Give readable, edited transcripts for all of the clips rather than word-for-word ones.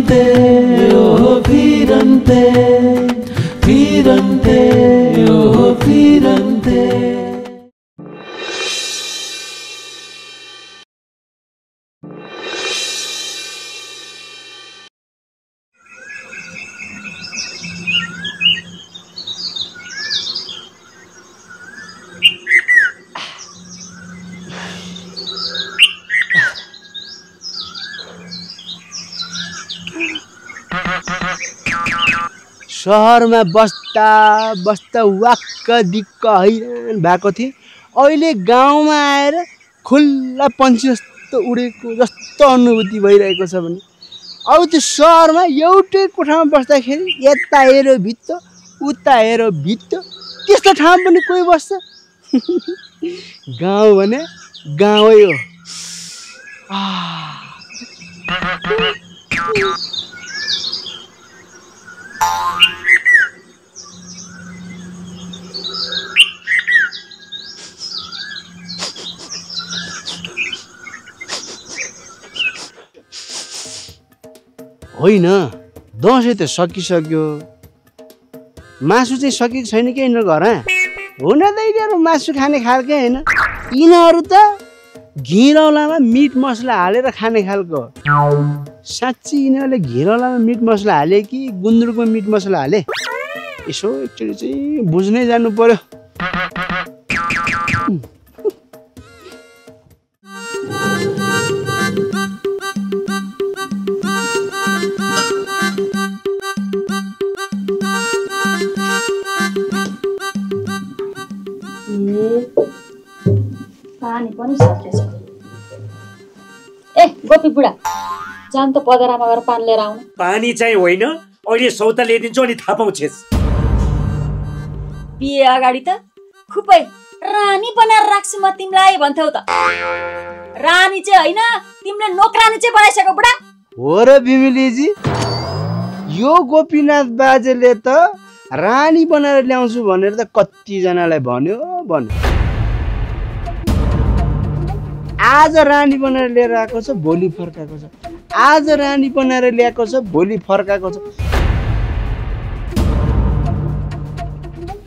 फिरन्ते ओ फिरन्ते फिरन्ते ओ फिरन्ते। सहरमा बस्दा बस्दा वाक्क दिक्क हैरान भएको थिएँ। अहिले गाउँमा आएर खुल्ला पन्छी जस्तो उडेको जस्तो अनुभूति भइरहेको छ भने अब त्यो सहरमा एउटै कोठामा बस्दाखेरि यता हेऱ्यो भित्त उता हेऱ्यो भित्त त्यस्तो ठाउँमा पनि कोही बस्छ। गाउँ भने गाउँै हो। होइन दसैँ त सकिसक्यो, मासु चाहिँ सकेको छैन कि यिनीहरू घर हुन त यिनीहरू मासु खाने खालकै होइन। यिनीहरू त घिरौलामा मिट मसला हालेर खाने खालको। साँच्ची यिनीहरूले घिरौलामा मिट मसला हाले कि गुन्द्रुकमा मिट मसला हाले यसो एकचोटि चाहिँ बुझ्नै जानु पर्यो। पानी पनि सकिएछ। ए गोपी बुढा जान त पदरामा गएर पानी लिएर आउनु। पानी चाहिँ होइन, अहिले सौता ल्याइदिन्छु अनि थाहा पाउँछेस्। बिहे अगाडि त खुबै रानी बनाएर राख्छु म तिमीलाई भन्थ्यौ त। रानी चाहिँ होइन, तिमीले नोकरानी चाहिँ बनाइसक्यो बुढा। हो र बिमिलीजी, यो गोपीनाथ बाजेले त रानी बनाएर ल्याउँछु भनेर त कतिजनालाई भन्यो। आज रानी बनाएर लिएर आएको छ, भोलि फर्काएको छ। आज रानी बनाएर ल्याएको छ, भोलि फर्काएको छ।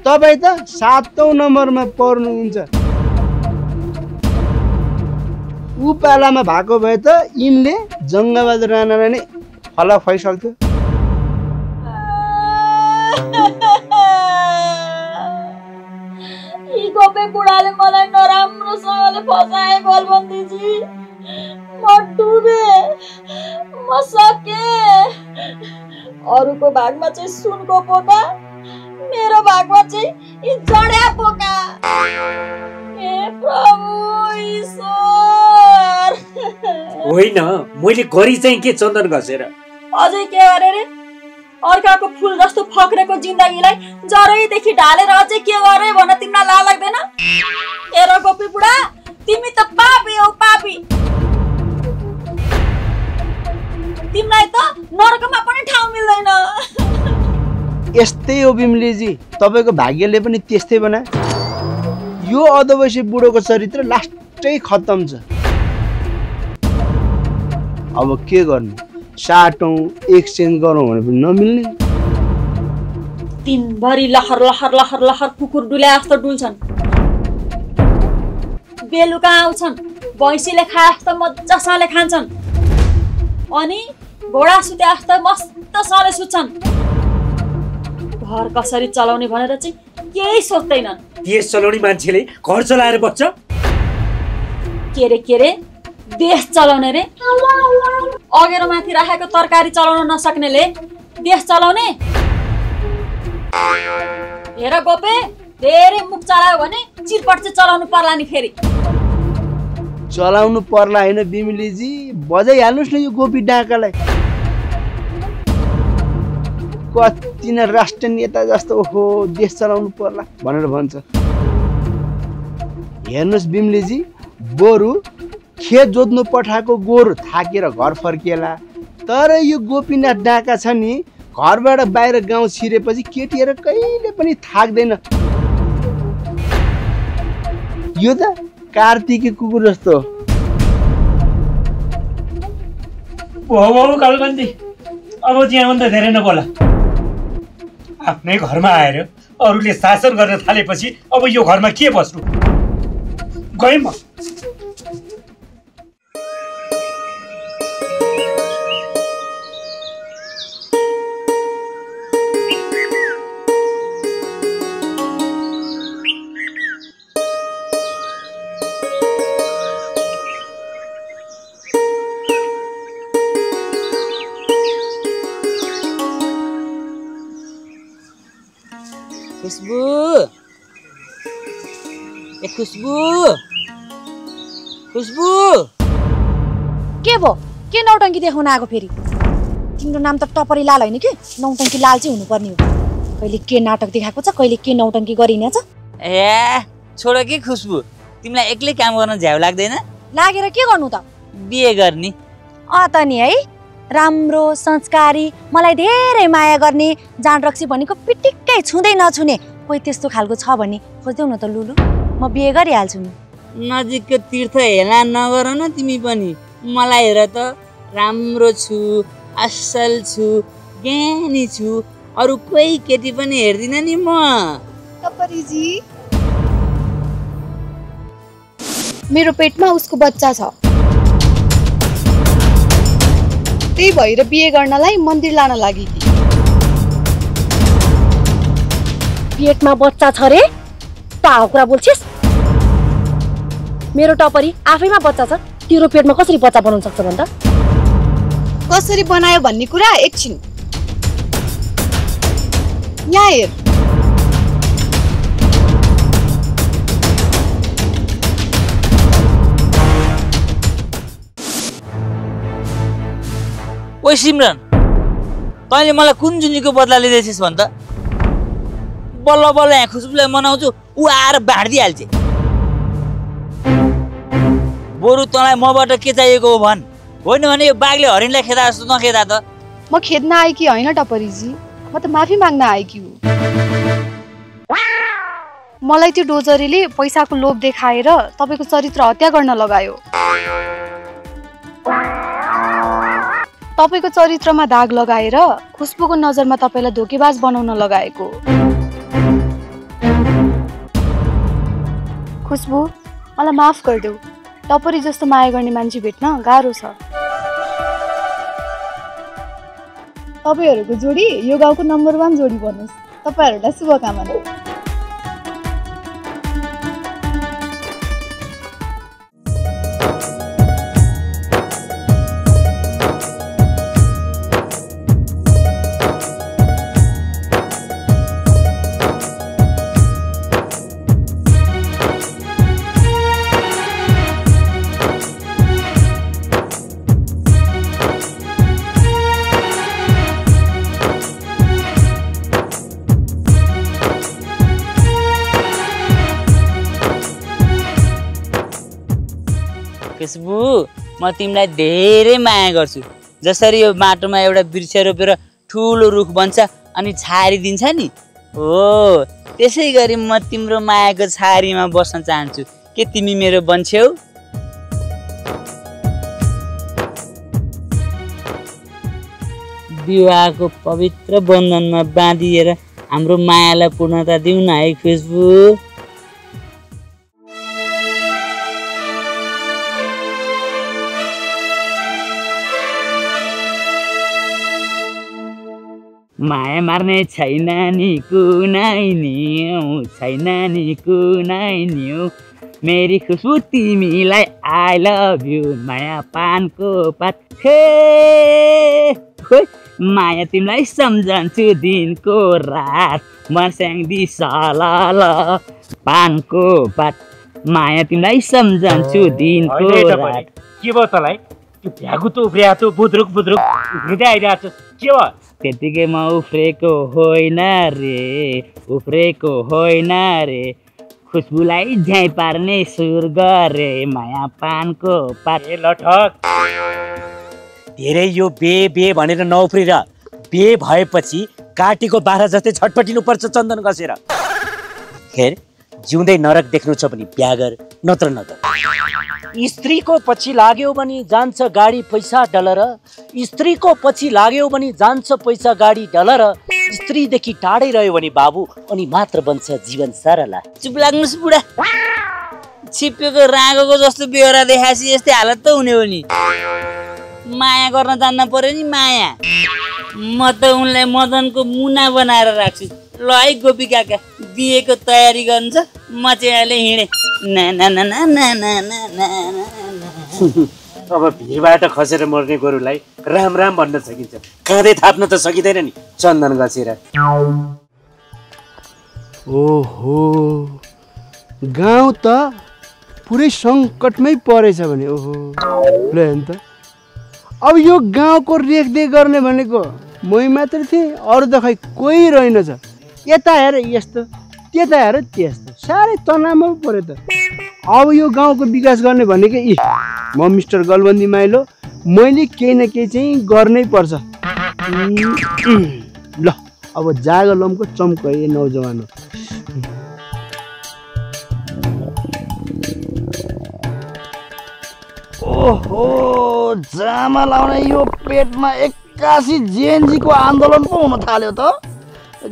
तपाईँ त 7औं नम्बरमा पर्नुहुन्छ। ऊ पालामा भएको भए त यिनले जङ्गबहादुर राणालाई नै फला खुवाइसक्थ्यो। गोपे बुढाले मलाई नराम्रोसँगले फसाए बलबन्दीजी। म डुबे, म सके। अरूको भागमा चाहिँ सुनको पोका, मेरो भागमा चाहिँ यी जड्या पोका। हे प्रभु ईश्वर। होइन मैले गरी चाहिँ के चन्दन घसेर अझै के गरे रे? अर्काको फुल जस्तो फक्रेको जिन्दगीलाई जरैदेखि ढालेर अझै के गरे भन्न तिमीलाई लाज लाग्दैन? हेर गोपी बुढा, तिमी त पापी हौ पापी। तिमीलाई त नरकमा पनि ठाउँ मिल्दैन। यस्तै हो बिमलीजी, तपाईँको भाग्यले पनि त्यस्तै बना। यो अधवैंशी बुढोको चरित्र लास्टै खत्तम छ। अब के गर्नु, साटौँ एक्सचेन्ज गरौँ भने पनि नमिल्ने। दिनभरि लहर लहर लहर लहर कुकुर डुले जस्तो डुल्छन्, बेलुका आउँछन् भैँसीले खाए जस्तो मजासँगले खान्छन्, अनि घोडा सुते जस्तो मस्तसँगले सुत्छन्। घर कसरी चलाउने भनेर चाहिँ केही सोच्दैनन्। देश चलाउने मान्छेले घर चलाएर बस्छ। के रे देश चलाउने रे? अगेरो माथि राखेको तरकारी चलाउन नसक्नेले देश चलाउने? हेर गोपे, धेरै मुख चलायो भने चिरपट चाहिँ चलाउनु पर्ला नि। फेरि चलाउनु पर्ला होइन बिमलीजी, बजाइहाल्नुहोस् न यो गोपी डाकालाई। कति न राष्ट्र नेता जस्तो ओहो देश चलाउनु पर्ला भनेर भन्छ। हेर्नुहोस् बिमलीजी, बरु खेत जोत्नु पठाएको गोरु थाकेर घर फर्किएला, तर यो गोपीनाथ डाका छ नि, घरबाट बाहिर गाउँ छिरेपछि केटीहरू कहिले पनि थाक्दैन। यो त कार्तिकी कुकुर जस्तो हो। कालबन्दी अब त्यहाँभन्दा धेरै नबोला। आफ्नै घरमा आएर अरूले शासन गर्न थालेपछि अब यो घरमा के बस्नु? गएँ म। खुशबू, ए खुशबू, खुशबू के भो? के नौटङ्की देखाउन आएको फेरि? तिम्रो नाम त टपरी लाल होइन कि, नौटङ्की लाल चाहिँ हुनुपर्ने हो। कहिले के नाटक देखाएको छ, कहिले के नौटङ्की गरिने छ। ए छोड कि खुशबू, तिमीलाई एक्लै काम गर्न झ्याउ लाग्दैन? लागेर के गर्नु त? बिहे गर्ने। त नि है, राम्रो संस्कारी, मलाई धेरै माया गर्ने, जाँड रक्सी भनेको पिटिक्कै छुँदै नछुने कोही त्यस्तो खालको छ भने खोज्देऊ न त लुलु, म बिहे गरिहाल्छु नि। नजिकको तीर्थ हेला नगर न तिमी पनि। मलाई हेर त, राम्रो छु, असल छु, ज्ञानी छु, अरू कोही केटी पनि हेर्दिन नि म। टपरीजी, मेरो पेटमा उसको बच्चा छ, त्यही भएर बिहे गर्नलाई मन्दिर लान लागि कि। पेटमा बच्चा छ रे? पाउ कुरा बोल्छिस्? मेरो टपरी आफैमा बच्चा छ, तेरो पेटमा कसरी बच्चा बनाउन सक्छ भन् त? कसरी बनायो भन्ने कुरा एकछिन यहाँ हेर। ओ सिमरन, तैँले मलाई कुन जुनीको बदला लिँदैछस् भन् त? बल्ल बल्ल यहाँ खुशबुलाई मनाउँछु, ऊ आएर बाँडिदिइहाल्छ। बरु तँलाई मबाट के चाहिएको हो भन्, होइन भने यो बाघले हरिणलाई खेदा जस्तो नखेदा त। म खेद्न आएकी होइन टपरीजी, म त माफी माग्न आएकी हुँ। मलाई त्यो डोजरीले पैसाको लोभ देखाएर तपाईँको चरित्र हत्या गर्न लगायो। तपाईँको चरित्रमा दाग लगाएर खुशबुको नजरमा तपाईँलाई धोकेबाज बनाउन लगाएको। खुशबु, मलाई माफ गरिदेऊ। टपरी जस्तो माया गर्ने मान्छे भेट्न गाह्रो छ। तपाईँहरूको जोडी यो गाउँको नम्बर 1 जोडी बन्नुहोस्। तपाईँहरूलाई शुभकामना। खुशबू, म तिमीलाई धेरै माया गर्छु। जसरी यो माटोमा एउटा वृक्ष रोपेर ठुलो रुख बन्छ अनि छारी दिन्छ नि, हो त्यसै गरी म तिम्रो मायाको छारीमा बस्न चाहन्छु। के तिमी मेरो बन्छौ? विवाहको पवित्र बन्धनमा बाँधिएर हाम्रो मायालाई पूर्णता दिउँ न है खुशबू। माया मार्ने छैन नि कुनै नि, छैन नि कुनै नि, मेरी खुशबू तिमीलाई आई लभ यु। माया पानको पात हे, माया तिमीलाई सम्झन्छु दिनको रात, मर्स्याङ्दी सलल पानको पात। माया तिमीलाई सम्झन्छु दिनको रात। के भयो तँलाई? त्यो भ्यागुतो उफ्रिएको बुद्रुक बुद्रुक उफ्रिँदै आइरहेको छ, के भयो? त्यतिकैमा उफ्रेको होइन रे, उफ्रेको होइन रे, खुशबुलाई झ्याइ पार्ने सुर गरे माया पानको पात। ए लठक, धेरै यो बे बे भनेर नउफ्रिर। बे भएपछि काटीको बाह्र जस्तै छटपटिनु पर्छ चन्दन कसेर। खेर जिउँदै नरक देख्नु छ भने बिहा गर, नत्र नगर। स्त्रीको पछि लाग्यो भने जान्छ गाडी पैसा डलर, स्त्रीको पछि लाग्यो भने जान्छ पैसा गाडी डलर, स्त्रीदेखि टाढै रह्यो भने बाबु अनि मात्र बन्छ जीवन सरला। चुप लाग्नुहोस् बुढा, छिप्पेको रागोको जस्तो बेहोरा देखाएपछि यस्तै हालत त हुने हो नि। माया गर्न जान्न पर्यो नि माया। म त उनलाई मदनको मुना बनाएर राख्छु। ल है गोपी काका, बिहेको तयारी गर्नु छ, म चाहिँ अहिले हिँडेँ। अब भिरबाट खसेर मर्ने गोरुलाई राम राम भन्न सकिन्छ, काँधै थाप्न त सकिँदैन नि चन्दन घसेर। ओहो, गाउँ त पुरै सङ्कटमै परेछ भने। ओहो ल हेर्नु त, अब यो गाउँको रेखदेख गर्ने भनेको मै मात्र थिएँ, अरू त खै कोही रहेनछ। यता हेर यस्तो, त्यता हेर त्यस्तो, साह्रै तनावमा पऱ्यो त। अब यो गाउँको विकास गर्ने भनेको म मिस्टर गलबन्दी माइलो, मैले केही न केही चाहिँ गर्नै पर्छ। ल अब जाग लम्को चम्क ए नौजवान। ओहो, जामा लाउने यो पेटमा एक्कासी जेएनजीको आन्दोलन पो हुन थाल्यो त।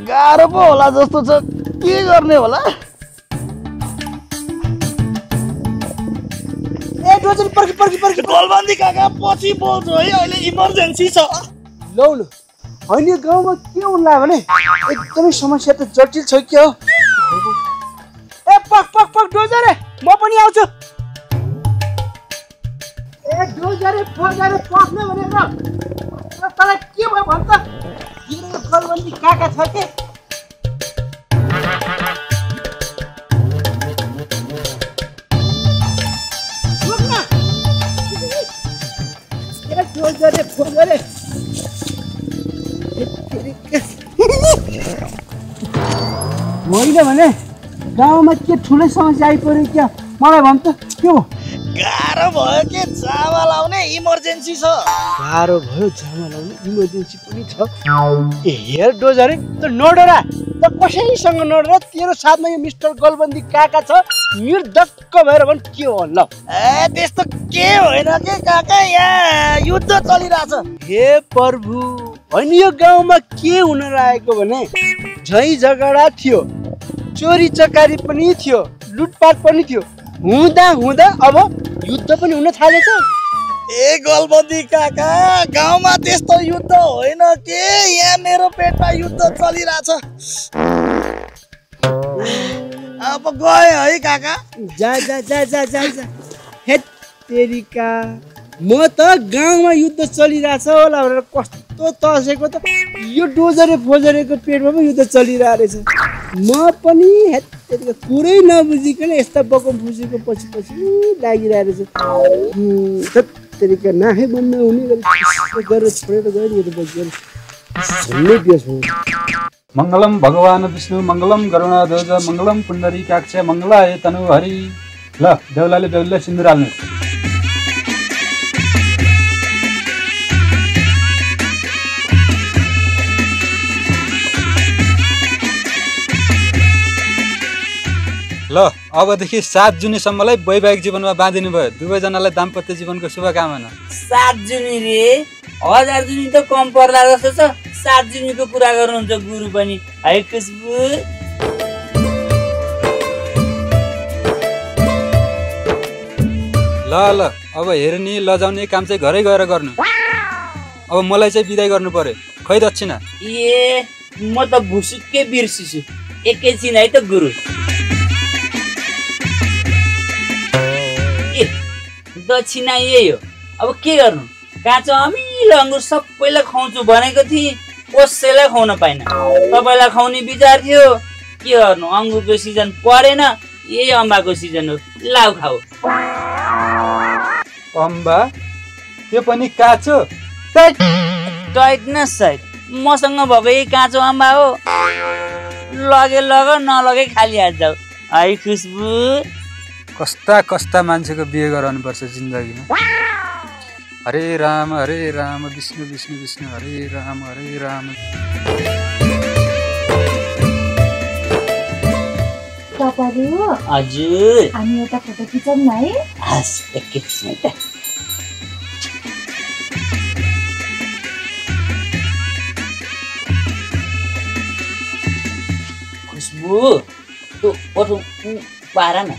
गाह्रो पो होला जस्तो छ, के गर्ने होला? ए डोजर पर्खी पर्खी पर्खी, गलबन्दी काका पछि बोल्छु है, अहिले इमर्जेन्सी छ। लौ ल, होइन यो गाउँमा के हुन्ला भने एकदमै समस्या त जटिल छ क्या हो। ए पक पक पक डोजरे, म पनि आउँछु। ए डोजरे फोजरे पक्ने भनेको तँलाई के भयो भन् त? यो गलबन्दी काका छ के? डोजरे फोजरे होइन भने गाउँमा के ठुलै समस्या आइपऱ्यो क्या? मलाई भन् त के हो? गाह्रो भयो के जामा लाउने इमर्जेन्सी छ। गाह्रो भयो जामा लाउने इमर्जेन्सी पनि छ। ए हेर डोजरे, त नडरा त, कसैसँग नडरा। तेरो साथमा यो मिस्टर गलबन्दी काका छ, निर्धक्क भएर भन् के हो ल? ए त्यस्तो के होइन के काका, यहाँ युद्ध चलिरहेछ। हे प्रभु, होइन यो गाउँमा के हुन लागेको भने झै झगडा थियो, चोरी चकारी पनि थियो, लुटपाट पनि थियो, हुँदा हुँदा अब युद्ध पनि हुन थालेछ। ए गलबन्दी काका, गाउँमा त्यस्तो युद्ध होइन के, यहाँ मेरो पेटमा युद्ध चलिरहेछ। अब गए है काका? जा जा जा जा जा जा। हे तेरिका, म त गाउँमा युद्ध चलिरहेछ होला भनेर कस्तो तसेको त, यो डोजरे फोजरेको पेटमा पनि युद्ध चलिरहेको रहेछ। म पनि हेतेरिका पुरै नबुझिकन यस्ता बकम फुसीको पछि पछि लागिरहेको रहेछ। तेरिका नाफै बन्द हुने गरेर छोडेर गयो नि, यो त बच्चन सुन्नै बिर्स हो। मङ्गलम भगवान विष्णु मङ्गलम गरुडाध्वज मङ्गलम पुण्डरीकाक्ष मङ्गलाय तनुहरि। ल देउलाले बेहुलीलाई सिन्दुर हाल्नु। ल अबदेखि 7 जुनीसम्मलाई वैवाहिक जीवनमा बाँधिनु भयो। दुवैजनालाई दाम्पत्य जीवनको शुभकामना। 7 जुनी रे, 1000 जुनी त कम पर्ला जस्तो छ। 7 जुनीको कुरा गर्नुहुन्छ गुरु पनि है खुसबु। ल ल अब हेर्ने लजाउने काम चाहिँ घरै गएर गर्नु। अब मलाई चाहिँ बिदाई गर्नु पर्यो, खै दक्षिणा? ए म त भुसुक्कै बिर्सिछु, एकैछिन है त गुरु। दक्षिणा यही हो, अब के गर्नु? काँचो अमिलो अङ्गुर सबैलाई खुवाउँछु भनेको थिएँ, कसैलाई खुवाउन पाइनँ। तपाईँलाई खुवाउने विचार थियो, के गर्नु? अङ्गुरको सिजन परेन, यही अम्बाको सिजन हो, लाउ खाऊ। अम्बा? त्यो पनि काँचो? टाइट न साइड, मसँग भएको यही काँचो अम्बा हो। लगे लग, नलगे खाली हात जाऊ है खुसबु। कस्ता कस्ता मान्छेको बिहे गराउनुपर्छ जिन्दगीमा। हरे राम विष्णु विष्णु विष्णु हरे राम हरे राम। तपाईँहरू हजुर, हामी एउटा फोटो खिचौँ न है? हस् एकैछिन है त खुसबु तँ ओठो पारा न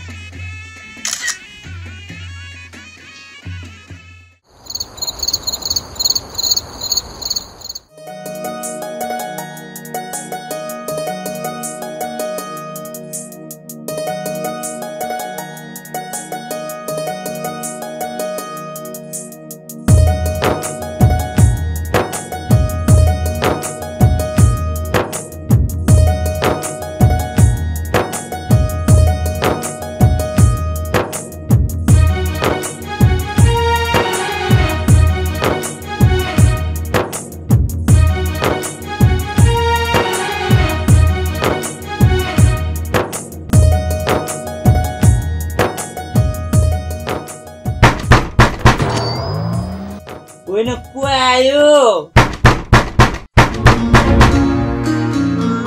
होइन को आयो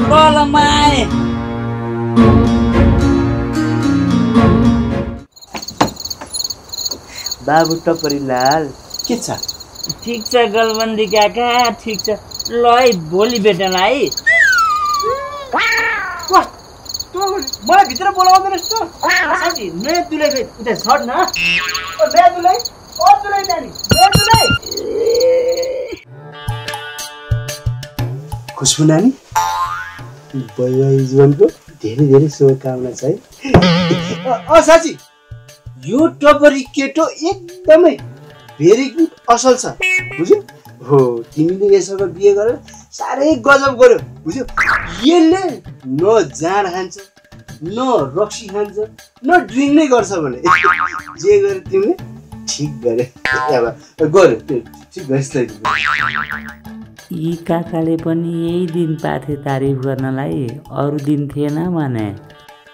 बलमाए बाबु टपरीलाल के छ ठिक छ गलबन्दी काका ठिक छ ल है भोलि भेटौँ है मलाई भित्र बोलाउँदैन त साथी नयाँ दुलै उता छड न नयाँ दुलै ओ दुलै नानी नयाँ दुलै खुसबु नानी वैवाहिक जीवनको धेरै धेरै शुभकामना छ है साथी यो टपरी केटो एकदमै भेरी गुड असल छ बुझ्यौ हो तिमीले यससँग बिहे गरेर साह्रै गजब गर्यो बुझ्यौ यसले न जाँड खान्छ न रक्सी खान्छ न ड्रिङ्क नै गर्छ भने जे गर्यो तिमीले ठिक गरे गर्यो ठिक गरेछ यी काकाले पनि यही दिन पाथे तारिफ गर्नलाई अरू दिन थिएन भने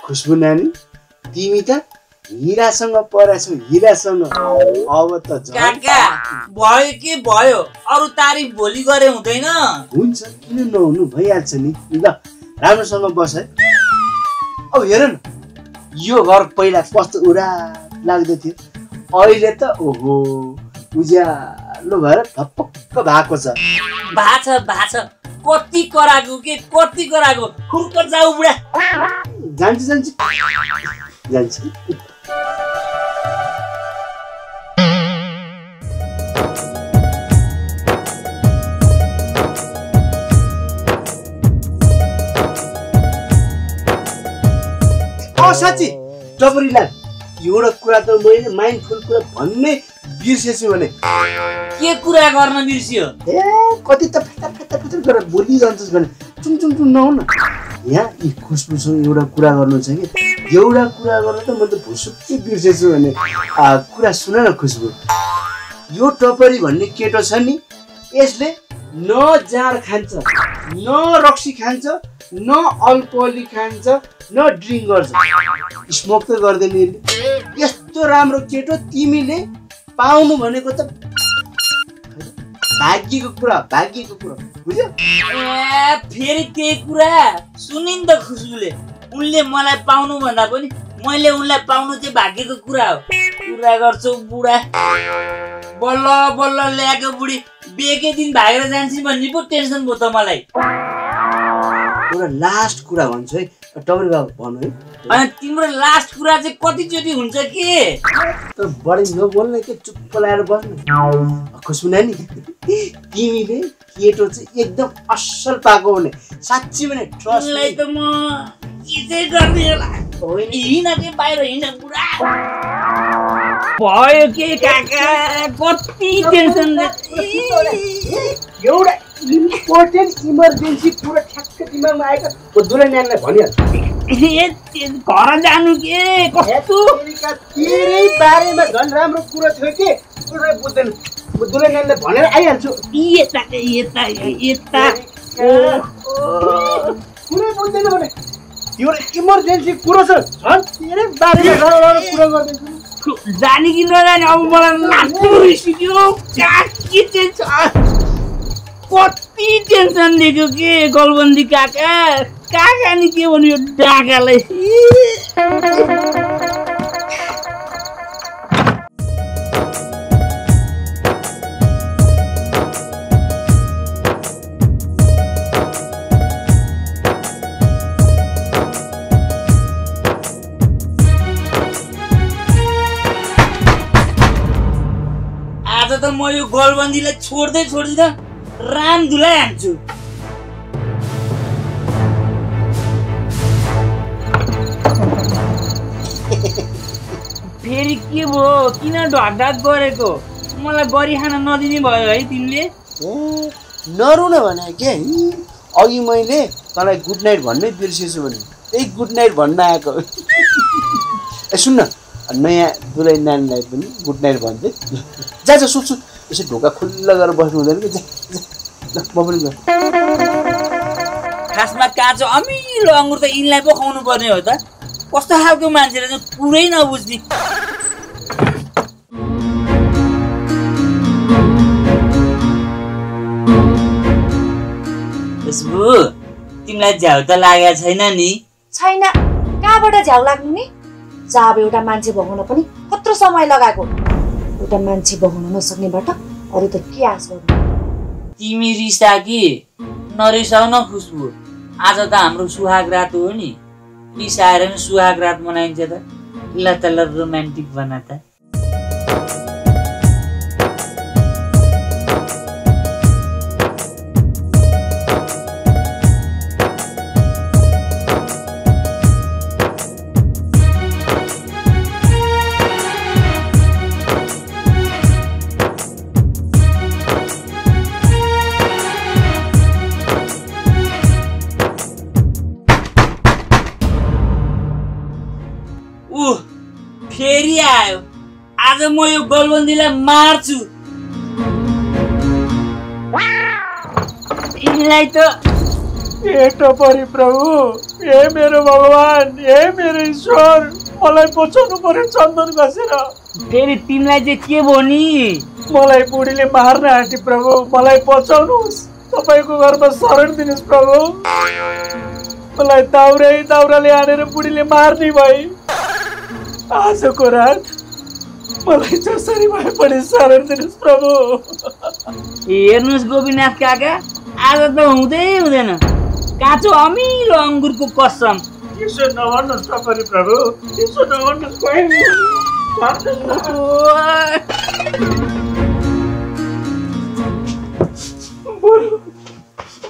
खुसबु नानी तिमी त हिरासँग परेछौ हिरासँग अब त काका भयो के भयो अरू तारिफ भोलि गरे हुँदैन हुन्छ किन नहुनु भइहाल्छ नि ल राम्रोसँग बस है अब हेर न यो घर पहिला कस्तो उडा लाग्दथ्यो अहिले त ओहो उज्यालो भएर ढपक्क भएको छ भाछ कति कराको के कति कराको खुर्क जाऊ बुढा जान्छ साँच्ची टपरीलाल एउटा कुरा त मैले माइन्डफुल कुरा भन्नै बिर्सेछु भने के कुरा गर्न बिर्सियो ए कति त फटा गरेर बोलिरहन्छस् भने चुङ नहुँ न यहाँ यी खुसबुसँग एउटा कुरा गर्नु छ कि एउटा कुरा गर्नु त म त भुसुक्कै बिर्सेछु भने कुरा सुन न खुसबु यो टपरी भन्ने केटो छ नि यसले न जाँड खान्छ न रक्सी खान्छ न अल्कोहलिक खान्छ न ड्रिङ्क गर्छ स्मोक त गर्दैन यस्तो राम्रो केटो तिमीले पाउनु भनेको त भाग्यको कुरा बुझ्यौ फेरि त्यही कुरा सुनिन् त खुसबुले उनले मलाई पाउनु भन्दा पनि मैले उनलाई पाउनु चाहिँ भाग्यको कुरा हो कुरा गर्छौ बुढा बल्ल ल्याएको बुढी बेकै दिन भागेर जान्छ भन्ने पो टेन्सन भयो त मलाई एउटा लास्ट कुरा भन्छु है टपरी बाबु भन्नु है अनि तिम्रो लास्ट कुरा चाहिँ कतिचोटि हुन्छ के त बढी नबोल्ने के चुप्प लाएर बस्नु खुसबु नानी तिमीले केटो चाहिँ एकदम असल पाएको भने साँच्ची भने ट्रस्टलाई त म के चाहिँ गर्ने होला हिँड के बाहिर हिँड बुढा भयो के काका कति टेन्सन एउटा इम्पोर्टेन्ट इमर्जेन्सी कुरा ठ्याक्क दिमागमा आएको दुलै नानीलाई भनिहाल्छु घर जानु के कस्तो तेरै बारेमा झन् राम्रो कुरा थियो कि बुझ्दैन दुलै नानीलाई भनेर आइहाल्छु यता कुरै बुझ्दैन भने एउटा इमर्जेन्सी कुरो छ झन् तेरै बारेमा कुरा गर्दैछु जाने कि नजाने अब मलाई लाग्नु रिसियो के कति टेन्सन दिएको के गलबन्दी काका नि के भन्यो डाकालाई त म यो गलबन्दीलाई छोड्दै छोड्दिन राम दुलाई हान्छु। फेरि के भयो किन ढकढक गरेको? मलाई गरी खान नदिने भयो है तिमीले? नरुन भने के अघि मैले तँलाई गुड नाइट भन्नै बिर्सेछु भने त्यही गुड नाइट भन्न आएको। ए सुन्न नयाँ दुलै नानीलाई पनि गुड नाइट भन्दै जा जा सुत्छु यसो ढोका खुल्ला गरेर बस्नु हुँदैन कि जा म पनि गएँ। खासमा काँचो अमिलो अङ्गुर त यिनलाई पो खुवाउनु पर्ने हो त। कस्तो खालको मान्छेले चाहिँ पुरै नबुझ्ने। खुसबु तिमीलाई झ्याउ त लागेको छैन नि? छैन, कहाँबाट झ्याउ लाग्नु नि? जब एउटा मान्छे भगाउन पनि कत्रो समय लगाएको, एउटा मान्छे भगाउन नसक्नेबाट अरू त के आश गर्नु? तिमी रिसा कि नरिसाउ न खुसबु, आज त हाम्रो सुहाग रात हो नि। रिसाएर नि सुहाग रात मनाइन्छ त। ल त ल रोमान्टिक बना त। फेरि आयो। आज म यो गलबन्दीलाई मार्छु। यिनलाई त ए टपरी प्रभु, ए मेरो भगवान, ए मेरो ईश्वर, मलाई बचाउनु पर्यो चन्दन घसेर। फेरि तिमीलाई चाहिँ के भयो नि? मलाई बुढीले मार्न आँटी प्रभु, मलाई बचाउनुहोस्। तपाईँको घरमा शरण दिनुहोस् प्रभु। मलाई दाउराले हानेर बुढीले मार्ने भए। आजको रात मलाई जसरी भए पनि शरण दिनुहोस् प्रभु। हेर्नुहोस् गोपीनाथ काका, आज त हुँदैन। काँचो अमिलो अङ्गुरको कसम। यसो नभन्नुहोस् टपरी प्रभु, यसो नभन्नुहोस्।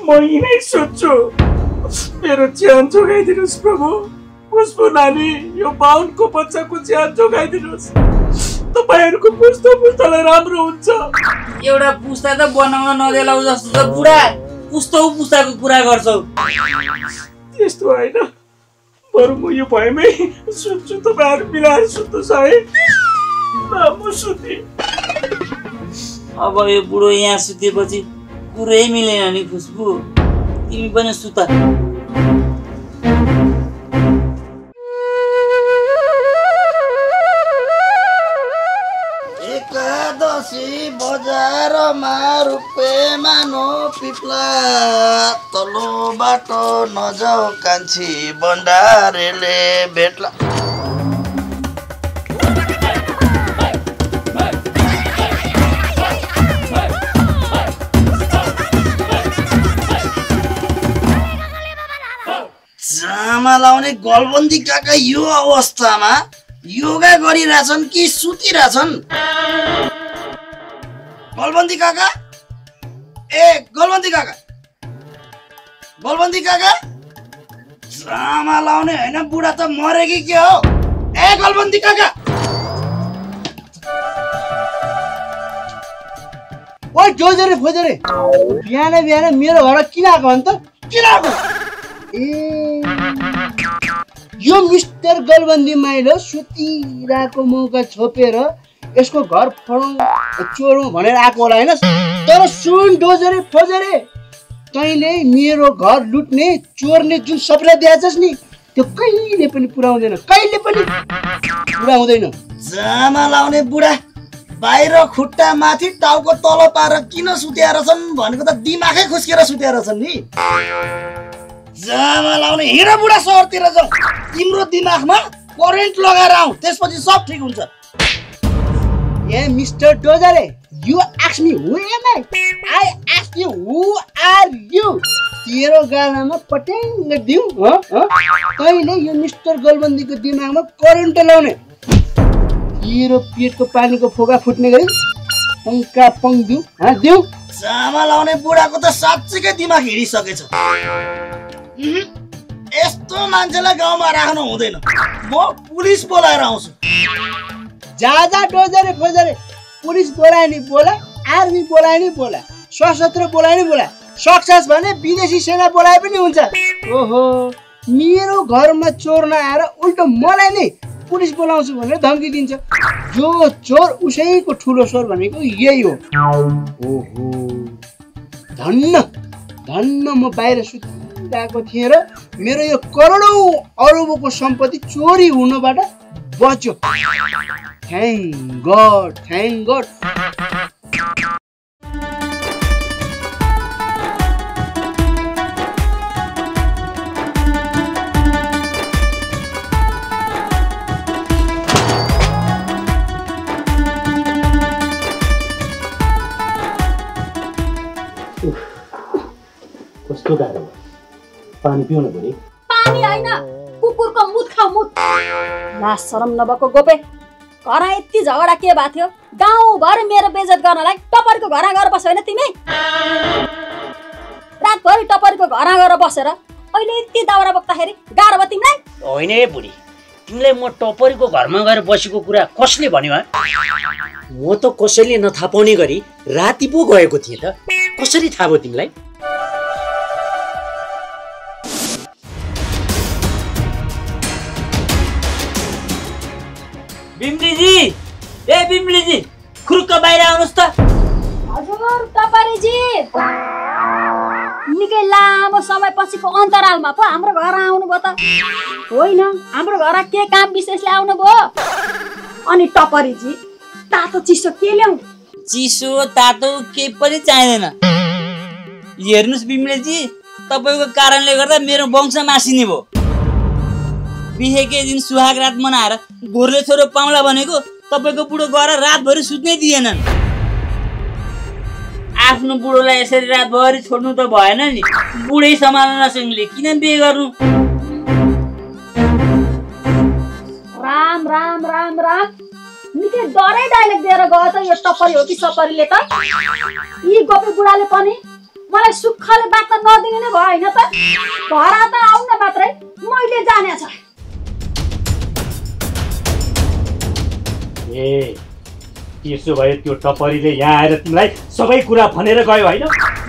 म यिनै सोध्छु, मेरो ज्यान जोगाइदिनुहोस् प्रभु। पुष्पु नानी, यो बाहुनको बच्चाको ज्यान जोगाइदिनुहोस्। तपाईँहरूको पुस्तालाई राम्रो हुन्छ। एउटा पुस्ता त बनाउन नदेलाउ जस्तो त बुढा पुस्ताको कुरा गर्छौ। त्यस्तो होइन, बरु म यो भएमै सुत्छु, तपाईँहरू मिलाएर सुत्नुहोस् है। म सुते। अब यो बुढो यहाँ सुतेपछि कुरै मिलेन नि खुसबु, तिमी पनि सुत। एकादशी बजारमा रुपेमा नो पिप्ला, तल्लो बाटो नजाऊ कान्छी भण्डारेले भेट्ला। जामा लाउने गलबन्दी काका यो अवस्थामा योगा गरिरहेछन् कि सुतिरहेछन्? गलबन्दी काका, ए गलबन्दी काका, गलबन्दी काका, जामा लाउने होइन बुढा त मरे कि के हो? ए गलबन्दी काका। ओ जोजरे फोजरे, बिहान मेरो घर किन आएको अन्त? किन आएको? यो मिस्टर गलबन्दी माइलो सुतिरहेको मौका छोपेर यसको घर चोरौँ भनेर आएको होला होइन? तर सुन डोजरे फोजरे, तैँले मेरो घर लुट्ने चोर्ने जुन सपना दिएछस् नि त्यो कहिले पनि पुरा हुँदैन, कहिले पनि पुरा हुँदैन। जामा लाउने बुढा बाहिर खुट्टा माथि टाउको तल पारेर किन सुतेर छन् भनेको त दिमागै खुस्केर सुतेर छन् नि। जामा लाउने हिँड बुढा सहरतिर जाऊ, तिम्रो दिमागमा करेन्ट लगाएर आऊ, त्यसपछि सब ठिक हुन्छ। ए mister डोजरे, you ask me who am I? I ask you who are you? तेरो गालामा पट्याङ्ग दिउँ तैँले यो मिस्टर गलबन्दीको दिमागमा करेन्ट लाउने, तेरो पेटको पानीको फोका फुट्ने गरी पङ्का पङ दिउँ दिउँ चामल आउने बुढाको त साँच्चीकै दिमाग हिँडिसकेछ। यस्तो मान्छेलाई गाउँमा राख्नु हुँदैन। म पुलिस बोलाएर आउँछु। जा डोजरे खोजरे पुलिस बोलाए नि बोला, आर्मी बोलाए नि बोला, सशस्त्र बोलाए नि बोला, सक्सेस भने विदेशी सेना बोलाए पनि हुन्छ। ओहो मेरो घरमा चोर नआएर उल्टो मलाई नै पुलिस बोलाउँछु भनेर धम्की दिन्छ। जो चोर उसैको ठुलो स्वर भनेको यही हो। ओहो धन्न म बाहिर सुतिरहेको थिएँ र मेरो यो करोडौँ अरबको सम्पत्ति चोरी हुनबाट बच्यो। Thank God. कस्तो गाह्रो पानी पिउनु पर्यो। पानी होइन कुकुरको मुत खाऊ मुत। लाज शरम नभएको गोपे घर यति झगडा के भएको थियो गाउँभर मेरो बेइज्जत गर्नलाई टपरीको घरमा गएर बस्यो होइन तिमी? रातभरि टपरीको घरमा गएर बसेर अहिले यति दाउरा बोक्दाखेरि गाह्रो भयो तिमीलाई? होइन ए बुढी तिमीलाई म टपरीको घरमा गएर बसेको कुरा कसले भन्यो? म त कसैले नथाहा पाउने गरी राति पो गएको थिएँ त। कसरी थाहा भयो तिमीलाई? बिम्लीजी खुरुक्क बाहिर आउनुहोस् त। हजुर टपरीजी निकै लामो समयपछिको अन्तरालमा पो हाम्रो घर आउनुभयो त? होइन हाम्रो घर के काम विशेषले आउनुभयो? अनि टपरीजी तातो चिसो के ल्याउ? चिसो तातो केही पनि चाहिँदैन। हेर्नुहोस् बिम्लेजी तपाईँको कारणले गर्दा मेरो वंश मासिने भयो। बिहेकै दिन सुहाग रात मनाएर घोरले छोरो पाउला भनेको तपाईँको बुढो गएर रातभरि सुत्नै दिएनन्। आफ्नो बुढोलाई यसरी रातभरि छोड्नु त भएन नि। बुढै सम्हाल्न नसक्ने किन बिहे गर्नु? राम राम राम राम निकै डरै डाइलेक्ट दिएर गयो त यो टपरी हो कि सपरीले त? यी गोपी बुढाले पनि मलाई सुखले बात नदिने नै भयो होइन त? घर त आउन मात्रै मैले जाने छ। ए त्यसो भए त्यो टपरीले यहाँ आएर तिमीलाई सबै कुरा भनेर गयो होइन?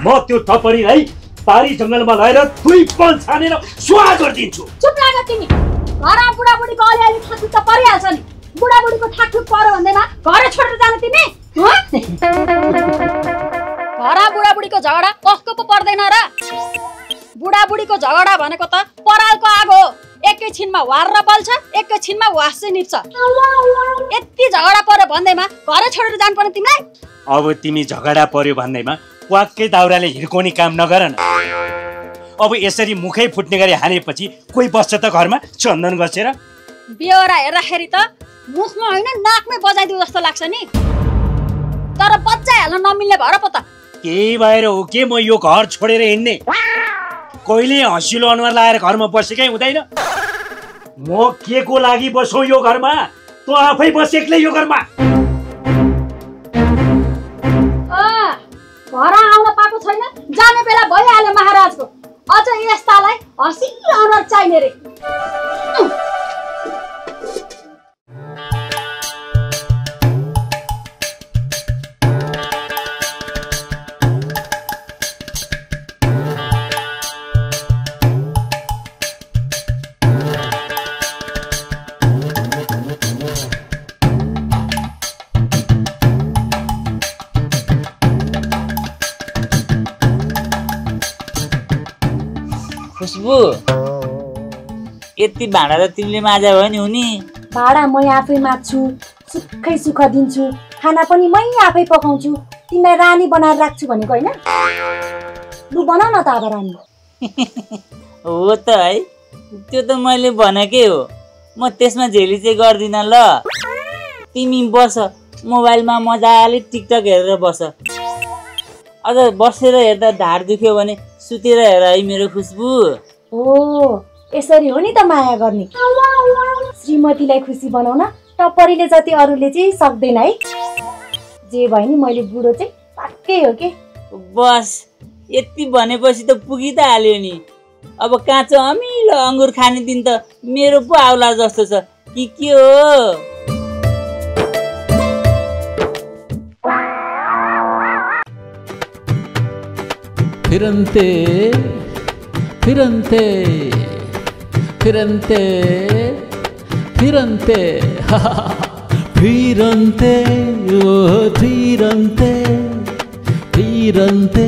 म त्यो टपरीलाई पारी जङ्गलमा लगेर दुई पल छानेर सुहा गरिदिन्छु। चुप लाग तिमी। घर बुढाबुढीको अलिअलि ठाकुर त परिहाल्छ नि। बुढाबुढीको ठाकुर पर्यो भन्दैमा घर छोडेर जानु तिमी? घर बुढाबुढीको झगडा कसको पो पर्दैन र? बुढाबुढीको झगडा भनेको त परालको आगो हो। एकैछिनमा वार बल्छ एकैछिनमा वासै निप्छ। यति झगडा पर्यो भन्दैमा घर छोडेर जानु पर्ने तिमीलाई? अब तिमी झगडा पर्यो भन्दैमा वाक्कै दाउराले हिर्काउने काम नगर न। अब यसरी मुखै फुट्ने गरी हानेपछि कोही बस्छ त घरमा चन्दन गसेर? बेहोरा हेर्दाखेरि त मुखमा होइन नाकमै बजाइदियो जस्तो लाग्छ नि। तर बजाइहाल्न नमिल्ने भएर पो त। केही भएर हो के म यो घर छोडेर हिँड्ने? कहिले हँसिलो अनुहार लगाएर घरमा बसेकै हुँदैन। म के को लागि बसौँ यो घरमा? तँ आफै बस एक्लै यो घरमा। घर आउन पाएको छैन जाने बेला भइहाल्यो महाराजको। अझ यस्तालाई हँसिलो अनुहार चाहिने रे। खुसबु यति भाँडा त तिमीले माझा भयो नि हुने? भाडा मै आफै माझ्छु, सुखै सुख दिन्छु, खाना पनि मै आफै पकाउँछु। तिमीलाई रानी बनाएर राख्छु भनेको होइन? लु बनाऊ न त अब रानी। हो त है त्यो त मैले भनेकै हो। म त्यसमा झेली चाहिँ गर्दिनँ ल। तिमी बस मोबाइलमा मजाले टिकटक हेरेर बस। अझ बसेर हेर्दा ढाड दुख्यो भने सुतेर हेर है मेरो खुसबु। ओ यसरी हो नि त माया गर्ने। श्रीमतीलाई खुसी बनाउन टपरीले जति अरूले चाहिँ सक्दैन है। जे भयो नि मैले बुढो चाहिँ पाक्कै हो के। बस यति भनेपछि त पुगी त हाल्यो नि। अब काँचो अमिलो अङ्गुर खाने दिन त मेरो पो आउला जस्तो छ कि के हो? फिरन्ते फिरन्ते फिरन्ते फिरन्ते फिरन्ते ओ फिरन्ते फिरन्ते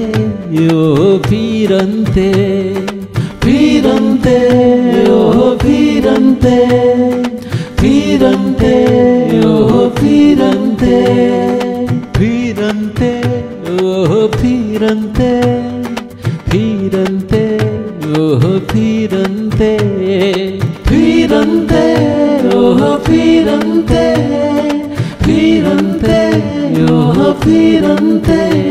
ओ फिरन्ते फिरन्ते ओ फिरन्ते फिरन्ते ओ फिरन्ते फिरन्ते ओ फिरन्ते फिरन्ते ओ फिरन्ते फिरन्ते ओ फिरन्ते फिरन्ते ओ फिरन्ते